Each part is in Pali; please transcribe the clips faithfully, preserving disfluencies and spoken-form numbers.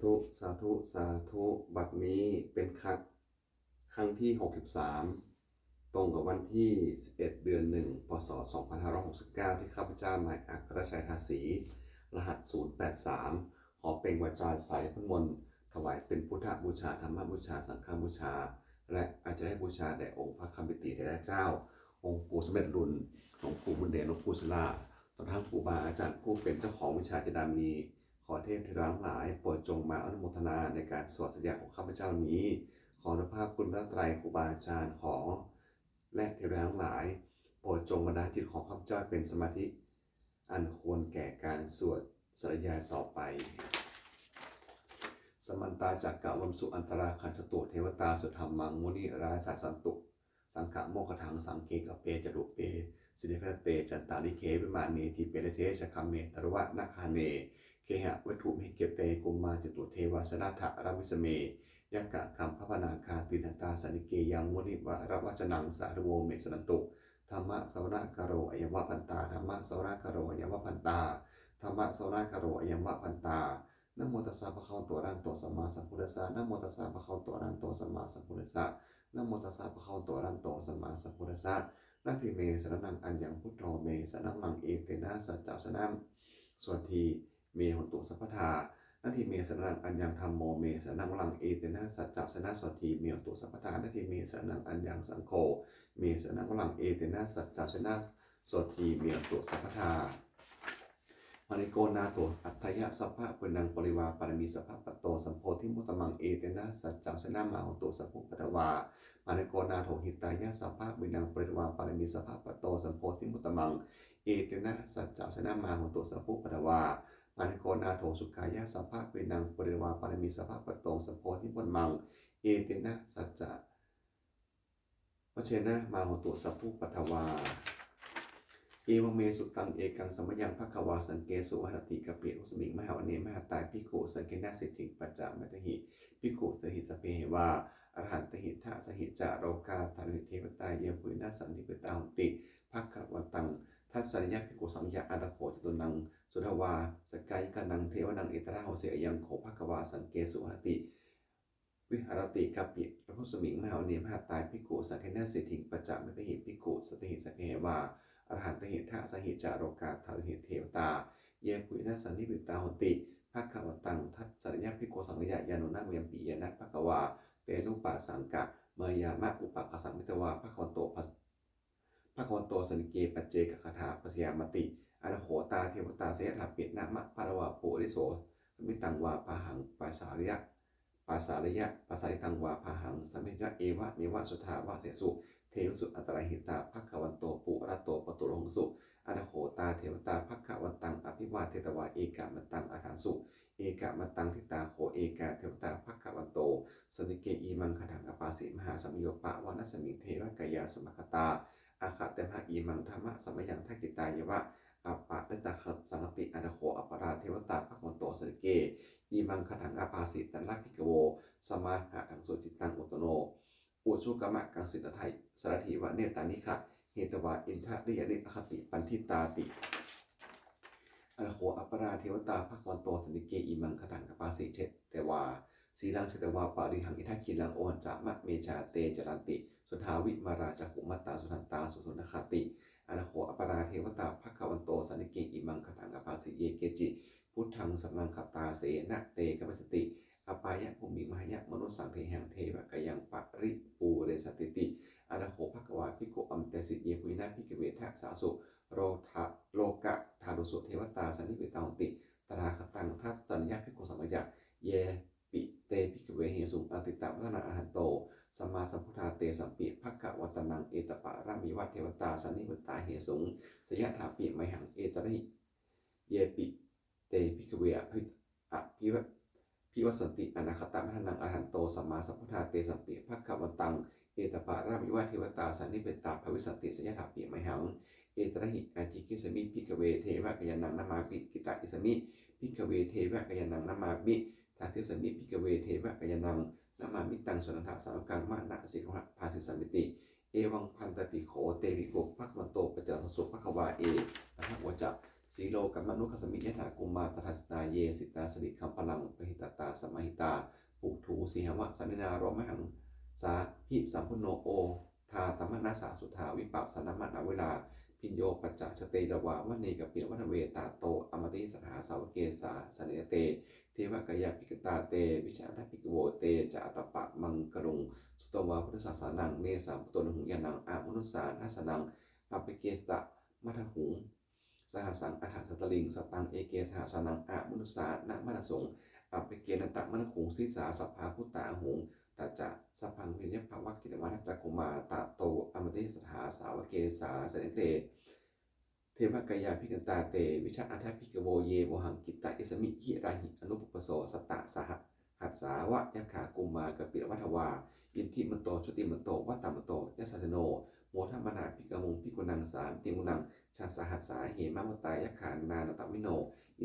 ธุ สาธุ สาธุ บัดนี้เป็นครั้ง ครั้งที่ หกสิบสาม ตรงกับวันที่ สิบเอ็ด เดือน หนึ่ง พ.ศ. สองพันห้าร้อยหกสิบเก้า ที่ข้าพเจ้านายอัครชัย ทาสี รหัส ศูนย์แปดสาม ขอเปล่งวาจาสายพุทธมนต์ ถวายเป็นพุทธบูชา ธรรมบูชา สังฆบูชา และอาจจะได้บูชาแด่องค์พระคำปิติเถระเจ้า องค์ปู่สมเด็จลุน หลวงปู่บุญเดช หลวงปู่ศิลา ตลอดทั้งครูบาอาจารย์ผู้เป็นเจ้าของวิชาจินดามณี ขอเทพเทวดาทั้งหลายโปรดจงมาอนุโมทนาในการสวดสาธยายของข้าพเจ้านี้ ขออนุภาพคุณพระไตรครูบาอาจารย์ ขอ และเทวดาทั้งหลาย โปรดจงบันดาลจิตของข้าพเจ้าเป็นสมาธิ อันควรแก่การสวดสาธยายต่อไป Samantā cakkavāḷesu atrāgacchantu devatā, saddhammaṃ munirājassa suṇantu saggamokkhadaṃ. Sagge kāme ca rūpe girisikharataṭe cantalikkhe vimāne, dīpe raṭṭhe ca gāme taruvanagahane gehavatthumhi khette, bhummā cāyantu devā jalathalavisame yakkhagandhabbanāgā, tiṭṭhantā santike yaṃ munivaravacanaṃ sādhavo me suṇantu. Dhammassavanakālo ayam bhadantā. Dhammassavanakālo ayam bhadantā. Dhammassavanakālo ayam bhadantā. Namo tassa bhagavato arahato sammāsambuddhassa. Namo tassa bhagavato arahato sammāsambuddhassa. Namo tassa bhagavato arahato sammāsambuddhassa. Natthi me saraṇaṃ aññaṃ, buddho me saraṇaṃ varaṃ, etena saccavajjena sotthi me hotu sabbadā. Natthi me saraṇaṃ aññaṃ, dhammo me saraṇaṃ varaṃ, etena saccavajjena sotthi me hotu sabbadā. Natthi me saraṇaṃ aññaṃ, saṅgho me saraṇaṃ varaṃ, etena saccavajjena sotthi me hotu sabbadā. Māṇiko nātho atthāya sabbapāṇinaṃ, pūretvā pāramī sabbā patto sambodhimuttamaṃ, etena saccavajjena mā hontu sabbupaddavā. Māṇiko nātho hitāya sabbapāṇinaṃ, pūretvā pāramī sabbā patto sambodhimuttamaṃ, etena saccavajjena mā hontu sabbupaddavā. Māṇiko nātho sukhāya sabbapāṇinaṃ, pūretvā pāramī sabbā patto sambodhimuttamaṃ, etena sacca vajjena mā hontu sabbupaddavā. Evaṃ me sutaṃ. Ekaṃ samayaṃ bhagavā sakkesu viharati kapilavatthusmiṃ mahāvane mahatā bhikkhusaṅghena saddhiṃ pañcamattehi bhikkhusatehi sabbeheva arahantehi. Dasahi ca lokadhātūhi devatā yebhuyyena sannipatitā honti bhagavantaṃ dassanāya bhikkhusaṅghañca. Atha kho catunnaṃ suddhāvāsakāyikānaṃ devānaṃ etadahosi: Ayaṃ kho bhagavā sakkesu viharati viharati kapilavatthusmiṃ mahāvane mahatā bhikkhusaṅghena saddhiṃ pañcamattehi bhikkhusatehi sabbeheva arahantehi. Dasahi ca lokadhātūhi devatā yebhuyyena sannipatitā honti bhagavantaṃ dassanāya bhikkhusaṅghañca. Yannūna mayampi yena bhagavā tenupasaṅkameyyāma, upasaṅkamitvā bhagavato bhagavato santike paccekagāthā bhāsissāmāti. Atha kho tā devatā seyyathāpi nāma balavā puriso sammiñjitaṃ vā bāhaṃ pasāreyya, pasāreyya, pasāritaṃ vā bāhaṃ sammiñjeyya, evameva suddhāvāsesu devesu antarahitā bhagavato purato pāturahaṃsu. Atha kho tā devatā bhagavantaṃ abhivādetvā ekamantaṃ aṭṭhaṃsu. Ekamantaṃ ṭhitā kho ekā devatā bhagavato santike imaṃ gāthaṃ abhāsi: Mahāsamayo pavanasmiṃ devakāyā samāgatā, āgatamha imaṃ dhammasamayaṃ dakkhitāyeva aparājitasaṅghanti. Atha kho aparā devatā bhagavato santike imaṃ gāthaṃ abhāsi: Tatra bhikkhavo samādahaṃsu cittaṃ attano ujukamakaṃsu, sārathīva nettāni gahetvā indriyāni rakkhanti paṇḍitāti. Atha kho aparā devatā bhagavato santike imaṃ gāthaṃ abhāsi: Chetvā khīlaṃ chetvā palighaṃ indakhīlaṃ ohaccamanejā, te caranti suddhā vimalā cakkhumatā sudantā susunāgāti. Atha kho aparā devatā bhagavato santike imaṃ gāthaṃ abhāsi: Ye keci buddhaṃ saraṇaṃ gatāse, na te gamissanti apāyabhūmiṃ, pahāya mānusaṃ dehaṃ devakāyaṃ paripūressantīti. Atha kho bhagavā bhikkhū āmantesi: Yebhuyyena bhikkhave dasasu lokadhātūsu devatā sannipatitā honti tathāgataṃ dassanāya bhikkhusaṅghañca. Yepi te bhikkhave ahesuṃ atītamaddhānaṃ arahanto sammāsambuddhā, tesampi bhagavantānaṃ etaparamāyeva devatā sannipatitā ahesuṃ, seyyathāpi mayhaṃ etarahi. Yepi te bhikkhave abhi-, abhiva-, abhivāsati anāgatamaddhānaṃ arahanto sammāsambuddhā, tesampi bhagavantānaṃ etaparamāyeva devatā sannipatitā bhavissanti, seyyathāpi mayhaṃ etarahi. Ācikkhissāmi bhikkhave devakāyānaṃ nāmāni, kittayissāmi bhikkhave devakāyānaṃ nāmāni, desissāmi bhikkhave devakāyānaṃ nāmāni, taṃ suṇātha sādhukaṃ manasikarotha bhāsissāmīti. Evaṃ bhanteti kho te bhikkhū bhagavato paccassosuṃ. Bhagavā etadavoca: silokamanukassāmi, yathā bhummā tadassitā, ye sitā girigabbharaṃ, pahitattā samāhitā. Puthū sīhāva sallīnā, lomahaṃsābhisambhuno, odātamanasā suddhā, vippasannamanāvilā. Bhiyyo pañcasate ñatvā, vane kāpilavatthave, tato āmantayi satthā, sāvake sāsane rate. Devakāyā abhikkantā, te vijānātha bhikkhavo, te ca ātappamakaruṃ, sutvā buddhassa sāsanaṃ. Tesaṃ pāturahu ñāṇaṃ, amanussāna dassanaṃ, appeke satamaddakkhuṃ, sahassaṃ atha sattariṃ. Sataṃ eke sahassānaṃ, amanussānamaddasuṃ, appekenantamaddakkhuṃ, disā sabbā phuṭā ahuṃ. Tañca sabbaṃ abhiññāya, vavakkhitvāna cakkhumā, tato āmantayi satthā, sāvake sāsane rate. Devakāyā abhikkantā, te vijānātha bhikkhavo, ye vohaṃ kittayissāmi, girāhi anupubbaso. Sattasahassā va yakkhā, bhummā kāpilavatthavā, iddhimanto jutimanto, vaṇṇavanto yasassino, modamānā abhikkāmuṃ, bhikkhūnaṃ samitiṃ vanaṃ. Chasahassā hemavatā, yakkhā nānattavaṇṇino,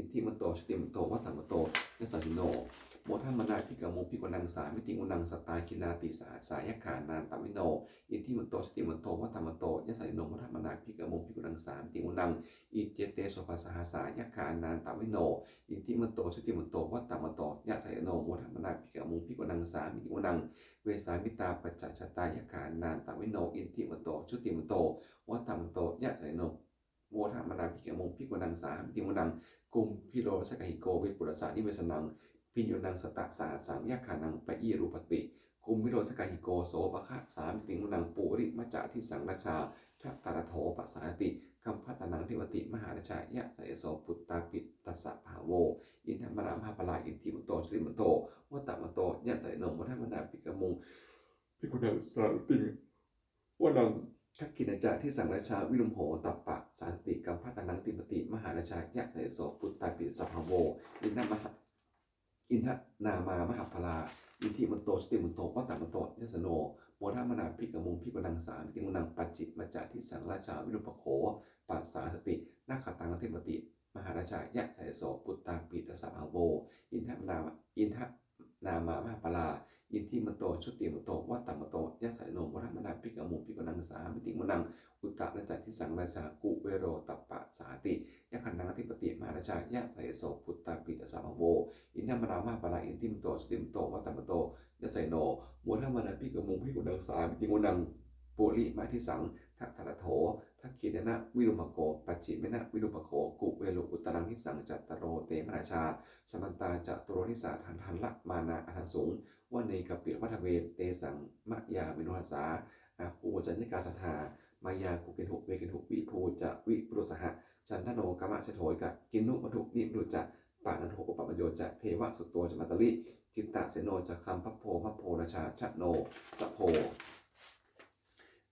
iddhimanto jutimanto, vaṇṇavanto yasassino, modamānā abhikkāmuṃ, bhikkhūnaṃ samitiṃ vanaṃ. Sātāgirā tisahassā, yakkhā nānattavaṇṇino, iddhimanto jutimanto, vaṇṇavanto yasassino, modamānā abhikkāmuṃ, bhikkhūnaṃ samitiṃ vanaṃ. Iccete soḷasasahassā, yakkhā nānattavaṇṇino, iddhimanto jutimanto, vaṇṇavanto yasassino, modamānā abhikkāmuṃ, bhikkhūnaṃ samitiṃ vanaṃ. Vessāmittā pañcasatā, yakkhā nānattavaṇṇino, iddhimanto jutimanto, vaṇṇavanto yasassino, modamānā abhikkāmuṃ, bhikkhūnaṃ samitiṃ vanaṃ. Kumbhīro rājagahiko, vepullassa nivesanaṃ, bhiyyo naṃ satasahassaṃ, yakkhānaṃ payirupāsati, kumbhīro rājagahiko, sopāga samitiṃ vanaṃ. Purimañca disaṃ rājā, dhataraṭṭho pasāsati, gandhabbānaṃ adhipati, mahārājā yasassi so. Puttāpi tassa bahavo, indanāmā mahabbalā, iddhimanto jutimanto, vaṇṇavanto yasassino, modamānā abhikkāmuṃ, bhikkhūnaṃ samitiṃ vanaṃ. Dakkhiṇañca disaṃ rājā, virūḷho tappasāsati, gandhabbānaṃ adhipati, mahārājā yasassi so. Puttāpi tassa bahavo, indanāmā mahabbalā, iddhimanto jutimanto, vaṇṇavanto yasassino, modamānā abhikkāmuṃ, bhikkhūnaṃ samitiṃ vanaṃ. Pacchimañca disaṃ rājā, virūpakkho pasāsati, nakkhattānaṃ adhipati, mahārājā yasassi so. Puttāpi tassa bahavo, indanāmā mahabbalā, iddhimanto jutimanto, vaṇṇavanto yasassino, modamānā abhikkāmuṃ, bhikkhūnaṃ samitiṃ vanaṃ. Uttarañca disaṃ rājā, kuvero tappasāsati, yakkhānaṃ adhipati, mahārājā yasassi so. Puttāpi tassa bahavo, indanāmā mahabbalā, iddhimanto jutimanto, vaṇṇavanto yasassino, modamānā abhikkāmuṃ, bhikkhūnaṃ samitiṃ vanaṃ. Purimaṃ disaṃ dhataraṭṭho, dakkhiṇena virūḷhako, pacchimena virūpakkho, kuvero uttaraṃ disaṃ. Cattāro te mahārājā, samantā caturo disā, daddallamānā aṭṭhaṃsu, vane kāpilavatthave. Tesaṃ māyāvino dāsā, āgū vañcanikā saṭhā, māyā kuṭeṇḍu veṭeṇḍu, viṭū ca viṭuṭo saha, candano kāmaseṭṭho ca, kinnughaṇḍu nighaṇḍu ca, panādo opamañño ca, devasūto ca mātali, cittaseno ca gandhabbo, naḷo rājā janosabho.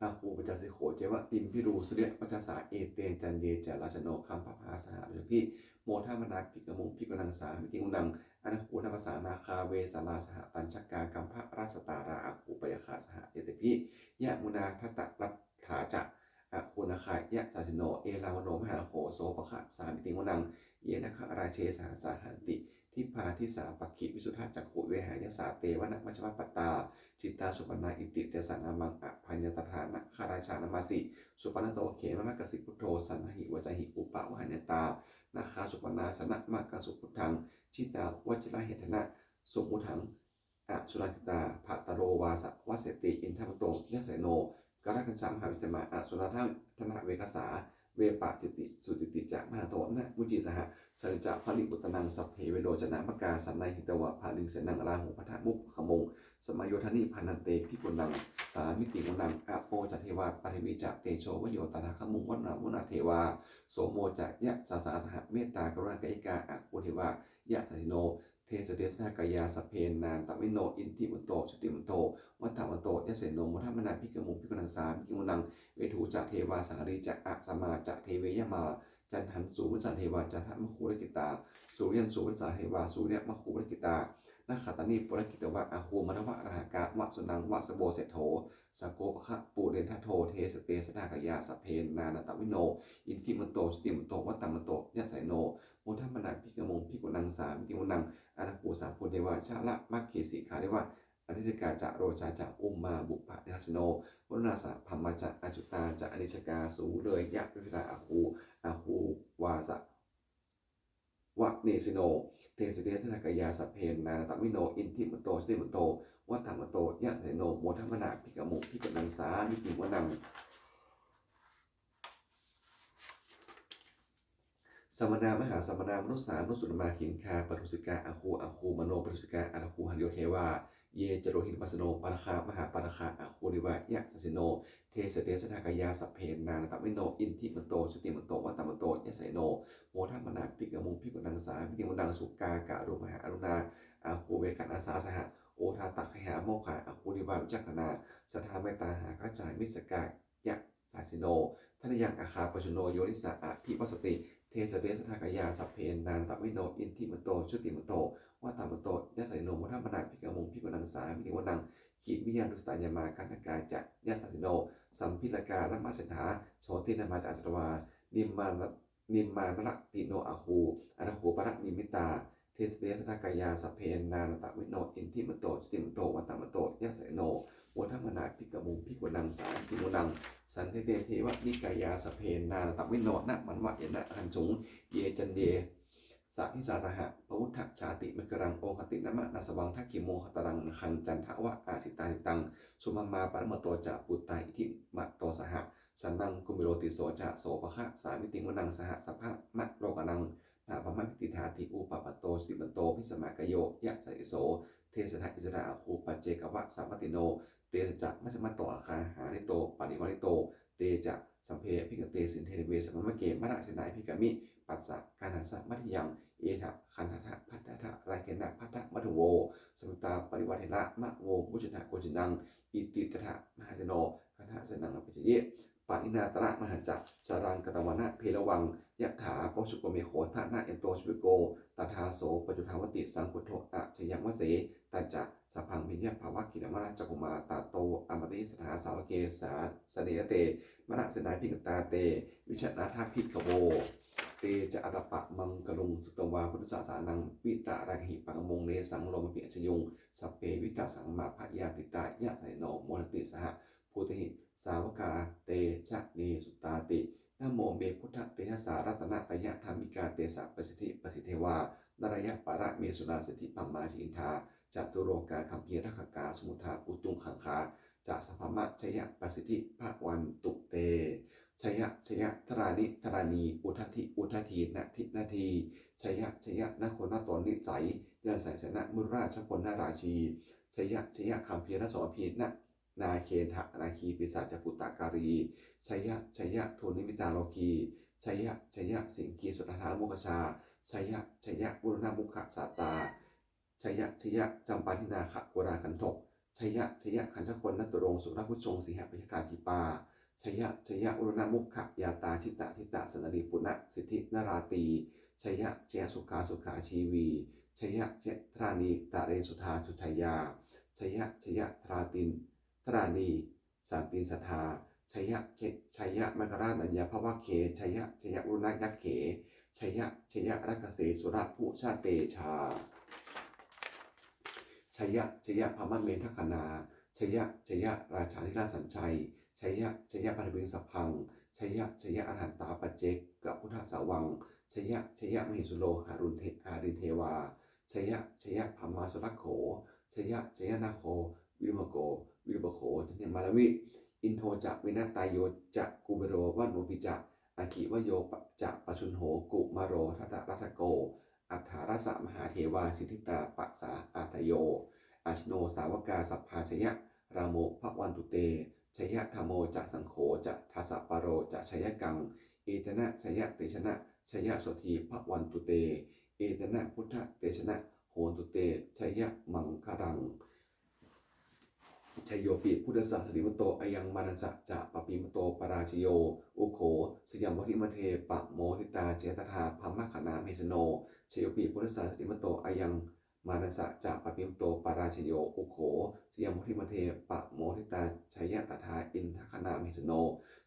Āgū pañcasikho ceva, timbarū suriyavacchasā, ete caññe ca rājāno, gandhabbā saha rājubhi, modamānā abhikkāmuṃ, bhikkhūnaṃ samitiṃ vanaṃ. Anāgū nābhasā nāgā, vesālā sahatacchakā, kambalassatarā āgū, pāyāgā saha ñātibhi, yāmunā dhataraṭṭhā ca, āgū nāgā yasassino, erāvaṇo mahānāgo, sopāga samitiṃ vanaṃ. Ye nāgarāje sahasā haranti, dibbā dijā pakkhi visuddhacakkhū, vehāyasā te vanamajjhapattā, citrā supaṇṇā iti tesa nāmaṃ. Abhayantadā nāgarājānamāsi, supaṇṇato khemamakāsi buddho, saṇhāhi vācāhi upavhayantā, nāgā supaṇṇā saraṇamakaṃsu buddhaṃ, jitā vajirahatthena samuddaṃ asurā sitā. Bhātaro vāsavassete, indavanto yasassino, kālakañjā mahābhismā, asurā dānaveghasā, vepacitti sucitti ca pahārādo namucī saha. Sannayhitvā baliṃ uttamanaṃ, sabbe verocanāmakā, sannayhitvā baliṃ senaṃ, rāhubhaddamupāgamuṃ, samayodāni bhaddante, bhikkhūnaṃ samitiṃ vanaṃ. Āpo ca devā paṭhavī ca, tejo vāyo tadāgamuṃ, varuṇā vāruṇā devā, somo ca yasasā saha, mettākaruṇākāyikā, āgū devā yasassino, dasete dasadhā kāyā, sabbe nānattavaṇṇino, iddhimanto jutimanto, vaṇṇavanto yasassino, modamānā abhikkāmuṃ, bhikkhūnaṃ samitiṃ vanaṃ. Veṇhū ca devā sahalī ca, asamā ca devā yamā, candassūpanisā devā, candamāgū purakkhitā, suriyassūpanisā devā, suriyamāgū purakkhitā, nakkhattāni purakkhitvā, āgū mandavalāhakā, vasūnaṃ vāsavo seṭṭho, sakko pāga pūrendareṭṭho, dasete dasadhā kāyā, sabbe nānattavaṇṇino, iddhimanto jutimanto, vaṇṇavanto yasassino, modamānā abhikkāmuṃ, bhikkhūnaṃ samitiṃ vanaṃ. Anāgū sahabhū devā, jalamaggisikhā devā, ariṭṭhakā ca rojā ca, ummāpupphanibhāsino, varuṇā sahadhammā ca, accutā ca anejakā, sūleyyarucirā āgū, āgū vāsa vanesino. Te sate saṅghākāyā sabbe nānattavaṇṇino, iddhimanto jutimanto vaṇṇavanto yasassino, modamānā abhikkāmuṃ bhikkhūnaṃ samitiṃ vanaṃ. Samānā mahāsamānā mānusā mānusuttamā, khiḍḍāpadosikā āgū āgū manopadosikā, athāgū harayo devā ye ca lohitavāsino, pāragā mahāpāragā āgū devā yasassino. Te sate saṅghākāyā sabbe nānattavaṇṇino, iddhimanto jutimanto vaṇṇavanto yasassino, modamānā abhikkāmuṃ bhikkhūnaṃ samitiṃ vanaṃ. Sukkā karumhā aruṇā āgū veghanasā saha, odātagayhā pāmokkhā āgū devā vicakkhaṇā, sadāmattā hāragajā missakā yasassino. Thanayaṃ āgā pajjunno yo disā abhivassati. Te sate saṅghākāyā sabbe nānattavaṇṇino, iddhimanto jutimanto vaṇṇavanto yasassino, modamānā abhikkāmuṃ bhikkhūnaṃ samitiṃ vanaṃ. Khiḍḍiyā tusitā yāmā kaṭṭhakā ca yasassino, lambitakā lāmaseṭṭhā jotināmā ca āsavā, nimmāna nimmānaratino āgū athāgū paranimmitā. Te sate saṅghākāyā sabbe nānattavaṇṇino, iddhimanto jutimanto vaṇṇavanto yasassino, modamānā abhikkāmuṃ bhikkhūnaṃ samitiṃ vanaṃ. Saṭṭhete devanikāyā sabbe nānattavaṇṇino, nāmanvayena āgañchuṃ ye caññe sadisā saha. Pavutthajātimakkhīlaṃ oghatiṇṇamanāsavaṃ, dakkhemoghataraṃ nāgaṃ candaṃva asitātitaṃ, subrahmā paramatto ca puttā iddhimato saha, sanaṅkumāro tisso ca sopāga samitiṃ vanaṃ. Sahassabrahmalokānaṃ nāmanvayena tiṭṭhati, upapanno jutimanto bhismākāyo yasassi so. Te saṭṭhā issarā āgū paccekavasavattino, tesañca majjhato āgā hārito parivārito, te ca sabbe abhikkante sinde deve sabrahmake, mārasenā abhikkāmi passa kaṇhassa mandiyaṃ. Etha gaṇhatha bandhatha rāgena bandhamatthu vo, samantā parivāretha mā vo muñcittha koci naṃ. Iti tattha mahāseno kaṇhasenaṃ abhiññāya, pāṇinā talamāhacca saraṃ katvāna bheravaṃ. Yathā pāvussako megho thanayanto savijjuko, tadā so paccudāvatti saṅkuddho asayaṃvase. Tañca sabbaṃ abhiññāya vavakkhitvāna cakkhumā, tato āmantayi satthā sāvake sāsane rate, mārasenā abhikkantā te vijānātha bhikkhavo. Te ca ātappamakaruṃ sutvā buddhassa sāsanaṃ, vītarāgehi pakkāmuṃ nesaṃ lomampi iñjayuṃ. Sabbe vijitasaṅgāmā bhayātītā yasassino, modanti saha bhūtehi sāvakā te janesutāti. Namo me buddhatejassā ratanattayadhammikā tejapasiddhi pasīdevā nārāyaparamesurā siddhibrahmā ca indā ca catulokā gambhīrakkhakā samuddā bhūtuṃ gaṅgā ca sabrahmajayapasiddhi bhavantu te. Jaya jaya dharāni dharānī udadhi udadhī nadi nadī. Jaya jaya nāgo nāgo nisayī nirayasayasena marorājabala narājī. Jaya jaya gambhīrasombhī nāgendanāgī pisācabhūtakālī. Jaya jaya dunnimittarogī. Jaya jaya siṅgīsuddhādāmokkajā. Jaya jaya varuṇṇamukhasātrā. Jaya jaya campādināgakulagandhabba. Jaya jaya gajagannaturaṅga sukarabhujaṅga sīhabyagghadīpā. Jaya jaya varuṇṇamukhayātrā jita jita sandalī puna siddhi nalāṭī. Jaya jaya sukhā sukhā jīvī. Jaya jaya dharāni dharāni suddhā suddhāya. Jaya jaya dharātin dharāni santin sadā. Jaya jaya maṅkarāj rāja bhavagge. Jaya jaya varuṇṇayakkhe. Jaya jaya rakkhase surabhujatejā. Jaya jaya brahmendagaṇā. Jaya jaya rājādhirāja sanjaya. Jaya jaya paṭhaviṃ sabbaṃ. Jaya jaya arahantā paccekabuddhasāvaṃ. Jaya jaya mahesuro harinde harindevā. Jaya jaya brahmā surakkho. Jaya jaya nāgo virūpakkho virūpakkho candimā ravi. Indo ca venateyyo ca kumāro varuṇopi ca. Aggi vāyo ca pajjunno kumāro dhataraṭṭhako. Aṭṭhārasa mahādevā siddhitāpasa-ādayo. Ajino sāvakā sabbā jaya rāmo bhavantu te. Jaya dhammo ca saṅgho ca dasapālo ca jayakaṃ. Etena jaya tejena jaya sotthī bhavantu te. Etena buddhatejena hontu te jayamaṅgalaṃ. Jayopi buddhassa jutimanto ayaṃ mārassa ca pāpimato parājayo. Ugghosayambodhimaṇḍe pamoditā jaya tadā brahmagaṇā mahesino. Jayopi buddhassa jutimanto ayaṃ mārassa ca pāpimato parājayo. Ugghosayambodhimaṇḍe pamoditā jaya tadā indagaṇā mahesino.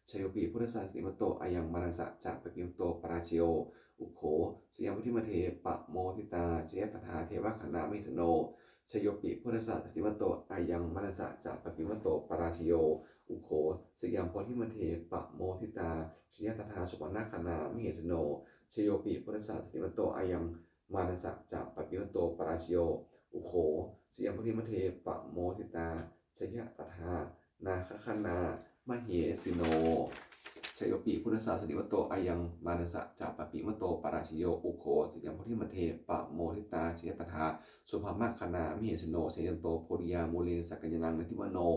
Jayopi buddhassa jutimanto ayaṃ mārassa ca pāpimato parājayo. Ugghosayambodhimaṇḍe pamoditā jaya tadā devagaṇā mahesino. Jayopi buddhassa jutimanto ayaṃ mārassa ca pāpimato parājayo. Ugghosayambodhimaṇḍe pamoditā jaya tadā supaṇṇagaṇā mahesino. Jayopi buddhassa sirīmato ayaṃ, māraṇassa ca pāpimato parājayo, ugghosayambodhimaṇḍe pamoditā, jaya tadā nāgagaṇā mahesino. Jayopi buddhassa sirīmato ayaṃ, māraṇassa ca pāpimato parājayo, ugghosayambodhimaṇḍe pamoditā, jaya tadā sabrahmagaṇā mahesino. Jayanto bodhiyā mūle sakyānaṃ nandivaḍḍhano,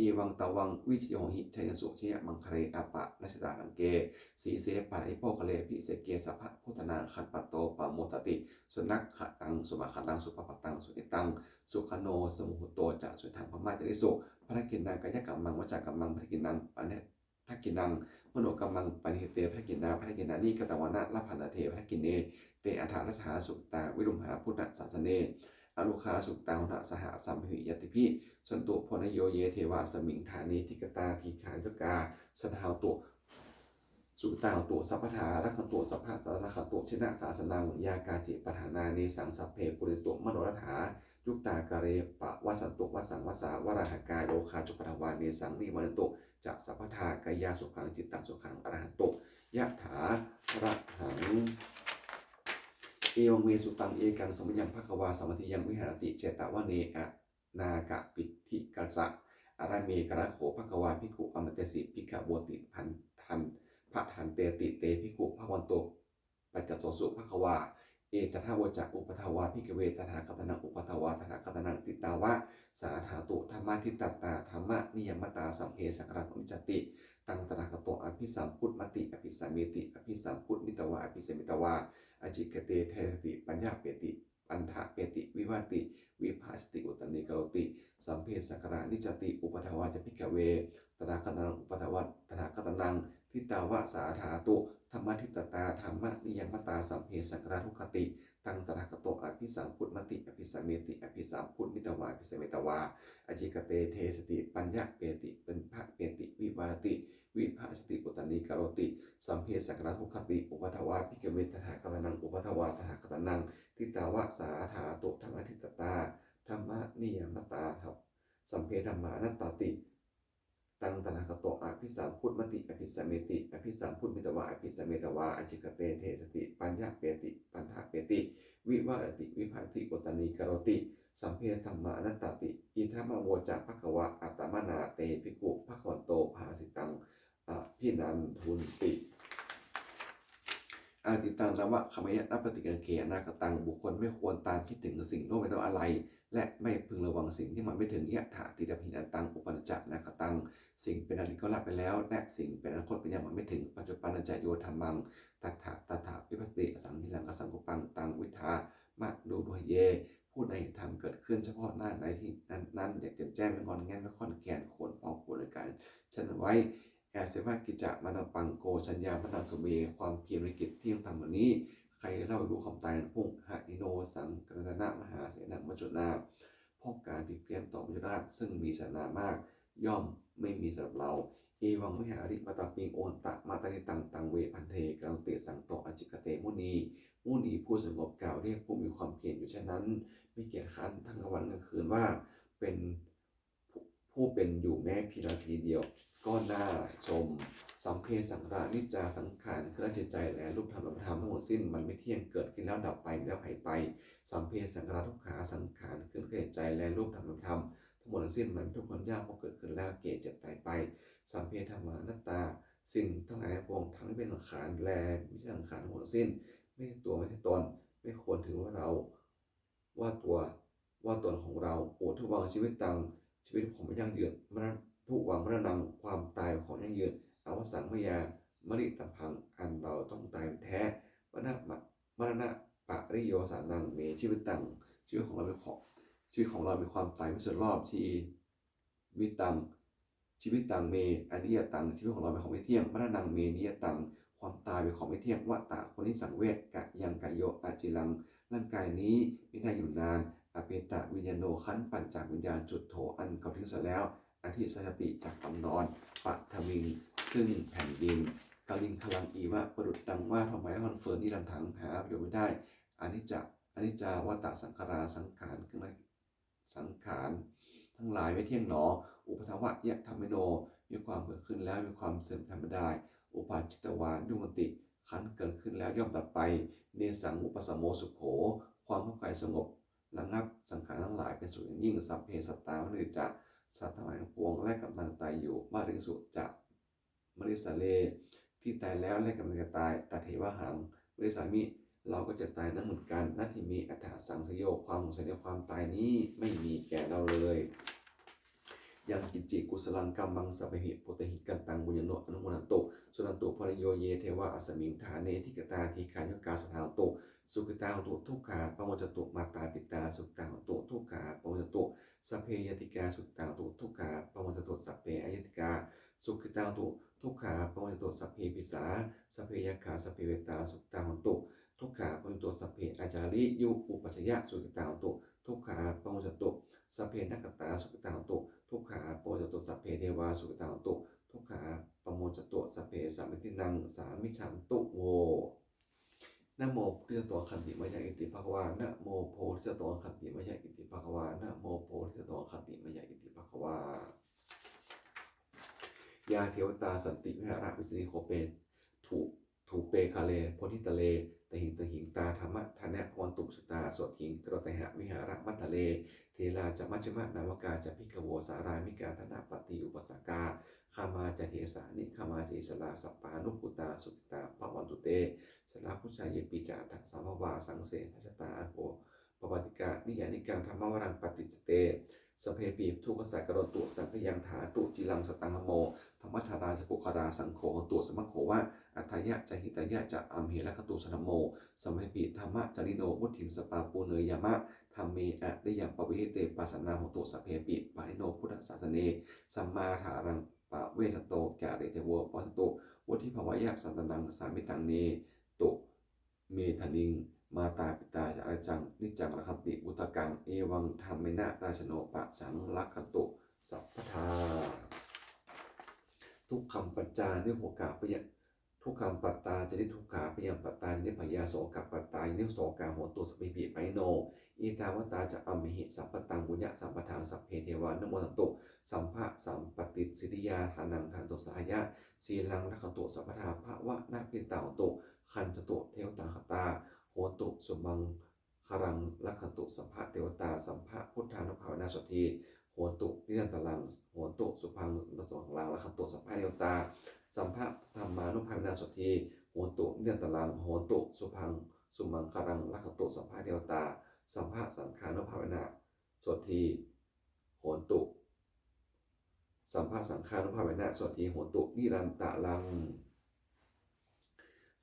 evaṃ tvaṃ vijayo hohi jayassu jayamaṅgale, aparājitapallaṅke sīse paṭhavipokkhare, abhiseke sabbabuddhānaṃ aggappatto pamodati. Sunakkhattaṃ sumaṅgalaṃ supabhātaṃ suhuṭṭhitaṃ, sukhaṇo sumuhutto ca suyiṭṭhaṃ brahmacārisu. Padakkhiṇaṃ kāyakammaṃ vācākammaṃ padakkhiṇaṃ, padakkhiṇaṃ manokammaṃ paṇidhī te padakkhiṇā, padakkhiṇāni katvāna labhantatthe padakkhiṇe. Te atthaladdhā sukhitā viruḷhā buddhasāsane, arogā sukhitā hotha saha sabbehi ñātibhi. Santo paṇṇaraso ye devā asmiṃ ṭhāne adhigatā, dīghāyukā sadā hontu sukhitā hontu sabbadā, rakkhantu sabbasattānaṃ rakkhantu jinasāsanaṃ. Yā kāci patthanā nesaṃ sabbe pūrentu manorathā, yuttakāle pavassantu vassaṃ vassā valāhakā, rogā cupaddavā nesaṃ nivārentu ca sabbadā, kāyāsukhaṃ cittisukhaṃ arahantu yathārahaṃ. Evaṃ me sutaṃ. Ekaṃ samayaṃ bhagavā sāvatthiyaṃ viharati jetavane anāthapiṇḍikassa ārāme. Kālakasso bhagavā bhikkhū āmantesi bhikkhavoti bhadanteti te bhikkhū bhagavato paccassosuṃ. Bhagavā etadavoca: Uppādā vā bhikkhave tathāgatā uppādā vā tathāgatā, ṭhitā va sā dhātu dhammaṭṭhitatā dhammaniyāmatā, sabbe saṅkhārā dukkhatā aniccāti. Taṃ tathāgato abhisambujjhati abhisameti, abhisambujjhitvā abhisametvā ācikkhate deseti paññapeti paṭṭhapeti vivarati vibhajati uttānīkaroti: sabbe saṅkhārā aniccāti. Uppādā vā bhikkhave tathāgatā uppādā vā tathāgatā, ṭhitā va sā dhātu dhammaṭṭhitatā dhammaniyāmatā, sabbe saṅkhārā dukkhāti. Taṃ tathāgato abhisambujjhati abhisameti, abhisambujjhitvā abhisametvā ācikkhate deseti paññapeti paṭṭhapeti vivarati vibhajati uttānīkaroti: sabbe saṅkhārā dukkhāti. Uppādā vā bhikkhave tathāgatā uppādā vā tathāgatā, ṭhitā va sā dhātu dhammaṭṭhitatā dhammaniyāmatā, sabbe dhammā anattāti. Taṃ tathāgato abhisambujjhati abhisameti, abhisambujjhitvā abhisametvā ācikkhate deseti paññapeti paṭṭhapeti vivarati vibhajati uttānīkaroti: sabbe dhammā anattāti. Idamavoca bhagavā. Attamanā te bhikkhū bhagavato bhāsitaṃ abhinandunti. Atītaṃ nānvāgameyya nappaṭikaṅkhe anāgataṃ. บุคคลไม่ควรตามคิดถึงสิ่งล่วงไปแล้วอะไร และไม่พึงระวังสิ่งที่ยังไม่ถึง Yadatītaṃ hīnantaṃ, uppannassa anāgataṃ. สิ่งเป็นอดีตก็ละไปแล้ว และสิ่งเป็นอนาคตก็ยังไม่ถึง Paccuppannañca yo dhammaṃ tattha tattha vipassati, asaṃhiraṃ asaṅkuppaṃ taṃ viddhā manubrūhaye. ผู้ใดเห็นธรรมเกิดขึ้นเฉพาะหน้าในที่นั้นๆ อย่างแจ่มแจ้ง ไม่งอนแง่น ไม่คลอนแคลน ควรพอกพูนอาการเช่นนั้นไว้ Aseva kiccamātappaṃ ko jaññā maraṇaṃ sūre. ความเพียรเป็นกิจที่ต้องทำวันนี้ ใครเล่ารู้ความตายในพรุ่ง Hayino saṅgarantena mahāsenena maccunā. เพราะการผิดเพี้ยนต่อมัจจุราชซึ่งมีเสนามาก ย่อมไม่มีสำหรับเรา Evaṃ vihāriṃ ātāpiṃ oḷāntamatanditaṃ, taṃ ve bhaddekaraṃ tesaṃ to ācikkhate muni. มุนีผู้สงบกล่าวเรียกผู้มีความเพียรอยู่เช่นนั้น ไม่เกียจคร้านทั้งกลางวันกลางคืนว่าเป็นผู้เป็นอยู่แม้เพียงนาทีเดียวก็น่าชม Sabbe saṅkhārā aniccā. สังขารคือร่างจิตใจและรูปธรรมนามธรรมทั้งหมดสิ้น มันไม่เที่ยง เกิดขึ้นแล้วดับไป มีแล้วหายไป Sabbe saṅkhārā dukkhā. สังขารคือร่างจิตใจและรูปธรรมนามธรรมทั้งหมดทั้งสิ้น มันเป็นทุกข์ทนยาก เพราะเกิดขึ้นแล้วแก่เจ็บตายไป Sabbe dhammā anattā. สิ่งทั้งหลายทั้งปวง ทั้งที่เป็นสังขารและไม่ใช่สังขารทั้งหมดทั้งสิ้น ไม่ใช่ตัว ไม่ใช่ตน ไม่ควรถือว่าเรา ว่าตัว ว่าตนของเรา Uddhuvaṃ jīvitaṃ. ชีวิตของไม่ยั่งยืน Mara- dhuvaṃ maraṇaṃ. ความตายเป็นของยั่งยืน Avassaṃ mayā maritabbaṃ. อันเราต้องตายเป็นแท้ Maraṇa- maraṇapariyosānaṃ me jīvitaṃ. ชีวิตของเราเป็นของ ชีวิตของเรามีความตายเป็นส่วนรอบ Jī- vitaṃ jīvitaṃ me aniyataṃ. ชีวิตของเราเป็นของไม่เที่ยง Maraṇaṃ me niyataṃ. ความตายเป็นของไม่เที่ยง Vata ควรที่สังเวช Kayaṃ kāyo aciraṃ. ร่างกายนี้มิได้อยู่นาน Apetaviññāṇo. ครั้นปราศจากวิญญาณ Chuḍḍho อันเขาทิ้งเสียแล้ว Adhisessati จักนอน Paṭhaviṃ ซึ่งแผ่นดิน Kaliṅgaraṃ iva ประดุจดังว่าท่อนไม้ท่อนฟืน Niratthaṃ หาประโยชน์ไม่ได้ Anicca aniccā vata saṅkhārā. สังขารเครื่อง สังขารทั้งหลายไม่เที่ยงหนอ Uppādavayadhammino. มีความเกิดขึ้นแล้วมีความเสื่อมเป็นธรรมดา Uppajjitvā nirujjhanti. ครั้นเกิดขึ้นแล้วย่อมดับไป nesaṃ vūpasamo sukho ความคับใคร่สงบระงับ สังขารทั้งหลายเป็นสุขอย่างยิ่ง sabbe sattā manussā ca สัตว์ทั้งหลายทั้งปวงและกำลังตายอยู่ mariṃsu ca marissare ที่ตายแล้วและกำลังจะตาย tathevāhaṃ marissāmi เราก็จะตายนั้นเหมือนกัน natthi me ettha saṃsayo ความสงสัยในความตายนี้ไม่มีแก่เราเลย yaṃ kiñci kusalaṃ kammaṃ sabbehi bhūtehi kataṃ puññaṃ no anumodantu, suṇantu bhonto ye devā asmiṃ ṭhāne adhigatā dīghāyukā sadā hontu, sukhitā hontu dukkhā pamuñcantu, mātā pitā sukhitā hontu dukkhā pamuñcantu, sabbe ñātikā sukhitā hontu dukkhā pamuñcantu, sabbe aññātikā sukhitā hontu dukkhā pamuñcantu, sabbe pisā sabbe yakkhā sabbe petā sukhitā hontu dukkhā pamuñcantu, sabbe ācariyupajjhāyā sukhitā hontu dukkhā pamuñcantu, sabbe nakkhattā sukhitā hontu dukkhā pamuñcantu, sabbe devā sukhitā hontu dukkhā pamuñcantu, sabbasampattīnaṃ samijjhantu vo. Namo bodhisatto āgantimāya iti bhagavā. Namo bodhisatto āgantimāya iti bhagavā. Namo bodhisatto āgantimāya iti bhagavā. Yā devatā santi vihāravāsinī, thūpe, thūpe ghare bodhighare tahiṃ tahiṃ, tā dhammadānena bhavantu bhūsitā, sotthiṃ karontedha vihāramaṇḍale. Therā ca majjhapānavakā ca bhikkhavo, sārāmikā dānapatī upāsakā, gāmā ca desā nigamā ca issarā, sappāṇabhūtā sukhitā bhavantu te. Jalābujā yepi ca aṇḍasambhavā, saṃsedajātā athavopapātikā, niyyānikaṃ dhammavaraṃ paṭicca te, sabbepi dukkhassa karontu saṅkhayaṃ. Ṭhātu ciraṃ sataṃ dhammo, dhammaddharā ca puggalā, saṅgho hotu samaggo va, atthāya ca hitāya ca. Amhe rakkhatu saddhammo, sabbepi dhammacārino, vuḍḍhiṃ sampāpuṇeyyāma, dhamme ariyappavedite. Pasannā hontu sabbepi, pāṇino buddhasāsane, sammā dhāraṃ pavecchanto, kāle devo pavassatu, vuḍḍhibhāvāya sattānaṃ, sāmīciṃ netu medaniṃ. Mātā pitā ca atrajaṃ, niccaṃ rakkhanti puttakaṃ, evaṃ dhammena rājāno, pajaṃ rakkhantu sabbadā. Dukkhappattā ca niddukkhā bhaya, dukkhappattā ca niddukkhā, bhayappattā ca nibbhayā, sokappattā ca nissokā, hontu sabbepi pāṇino. Ettāvatā ca amhehi, sambhataṃ puññasampadaṃ, sabbe devānumodantu, sabbasampattisiddhiyā. Dānaṃ dadantu saddhāya, sīlaṃ rakkhantu sabbadā, bhāvanābhiratā hontu, gacchantu devatāgatā. Hontu sumaṅgalaṃ, rakkhantu sabbadevatā, sabbabuddhānubhāvena sotthī hontu nirantaraṃ, hontu sumaṅgalaṃ, rakkhantu sabbadevatā, sabbadhammānubhāvena sotthī hontu nirantaraṃ, hontu sumaṅgalaṃ, rakkhantu sabbadevatā, sabbasaṅghānubhāvena sotthī hontu, sabbasaṅghānubhāvena sotthī hontu nirantaraṃ.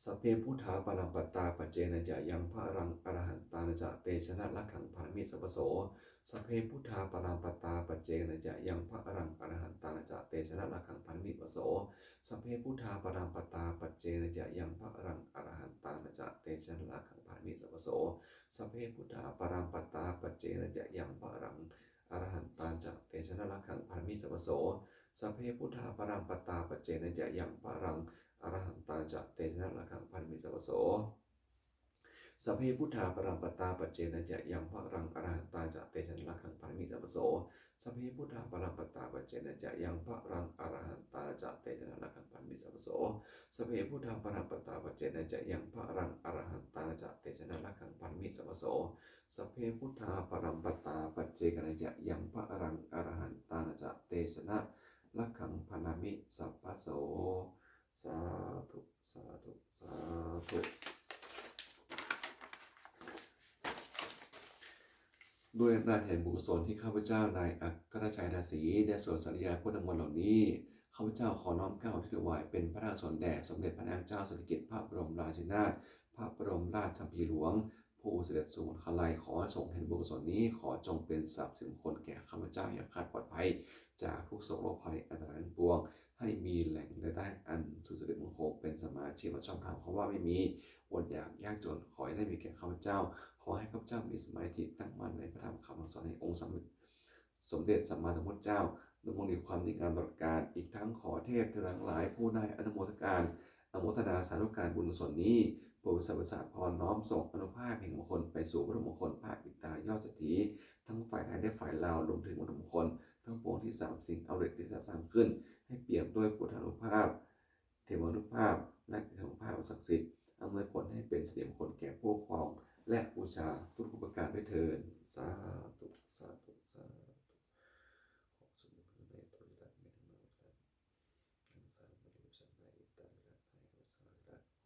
Sabbe buddhā balappattā, paccekānañca yaṃ balaṃ, arahantānañca tejena, rakkhaṃ bandhāmi sabbaso. Sabbe buddhā balappattā, paccekānañca yaṃ balaṃ, arahantānañca tejena, rakkhaṃ bandhāmi sabbaso. Sabbe buddhā balappattā, paccekānañca yaṃ balaṃ, arahantānañca tejena, rakkhaṃ bandhāmi sabbaso. Sabbe buddhā balappattā, paccekānañca yaṃ balaṃ, arahantānañca tejena, rakkhaṃ bandhāmi sabbaso. Sabbe buddhā balappattā, paccekānañca yaṃ balaṃ, arahantānañca tejena, rakkhaṃ bandhāmi sabbaso. Sabbe buddhā balappattā, paccekānañca yaṃ balaṃ, arahantānañca tejena, rakkhaṃ bandhāmi sabbaso. Sabbe buddhā balappattā, paccekānañca yaṃ balaṃ, arahantānañca tejena, rakkhaṃ bandhāmi sabbaso. Sabbe buddhā balappattā, paccekānañca yaṃ balaṃ, arahantānañca tejena, rakkhaṃ bandhāmi sabbaso. Sabbe buddhā balappattā, paccekānañca yaṃ balaṃ, arahantānañca tejena, rakkhaṃ bandhāmi sabbaso. Sādhu, sādhu, sādhu. ด้วยอำนาจแห่งบุญกุศลที่ข้าพเจ้านายอัครชัย ดาศรี ได้สวดสาธยายพุทธมนต์เหล่านี้ ข้าพเจ้าขอน้อมเกล้าอุทิศถวายเป็นพระราชกุศลแด่สมเด็จพระนางเจ้าสิริกิติ์ พระบรมราชินีนาถ พระบรมราชชนนีพันปีหลวง ผู้เสด็จสู่สวรรคาลัย ขอทรงเห็นบุญกุศลนี้ ขอจงเป็นทรัพย์สิริมงคลแก่ข้าพเจ้า ให้อาฆาตปลอดภัยจากทุกข์โศกโรคภัยอันตรายทั้งปวง ให้มีแหล่งรายได้อันสุจริตมั่นคง เป็นสัมมาอาชีพอันชอบธรรม คำว่าไม่มี อดอยากยากจน ขออย่าได้มีแก่ข้าพเจ้า ขอให้ข้าพเจ้ามีสมาธิตั้งมั่นในพระธรรมคำสั่งสอนแห่งองค์สมเด็จ สมเด็จสัมมาสัมพุทธเจ้า ดำรงอยู่ความดีงามตลอดกาล อีกทั้งขอเทพเทวดาทั้งหลายผู้ได้อนุโมทการ อนุโมทนาสาธุการบุญกุศลนี้ โปรดประสาทพรน้อมส่งอานุภาพแห่งมงคลไปสู่วัตถุมงคลพระปิดตายอดเศรษฐี ทั้งฝ่ายไทยและฝ่ายลาว รวมถึงวัตถุมงคลทั้งปวงที่สามสิ่งเอาเด็ดที่สร้างขึ้น ให้เปี่ยมด้วยพุทธานุภาพ เทวานุภาพ นักธรรมภาพศักดิ์สิทธิ์อำนวยผลให้เป็นสิริมงคลแก่ผู้ครองและบูชาทุกๆประการด้วยเทอญ สาธุ สาธุ สาธุ ขอส่วนบุญในตัวนี้และในธรรมะทั้งสามบริสุทธิ์ในอิตาลีและในอุสาลี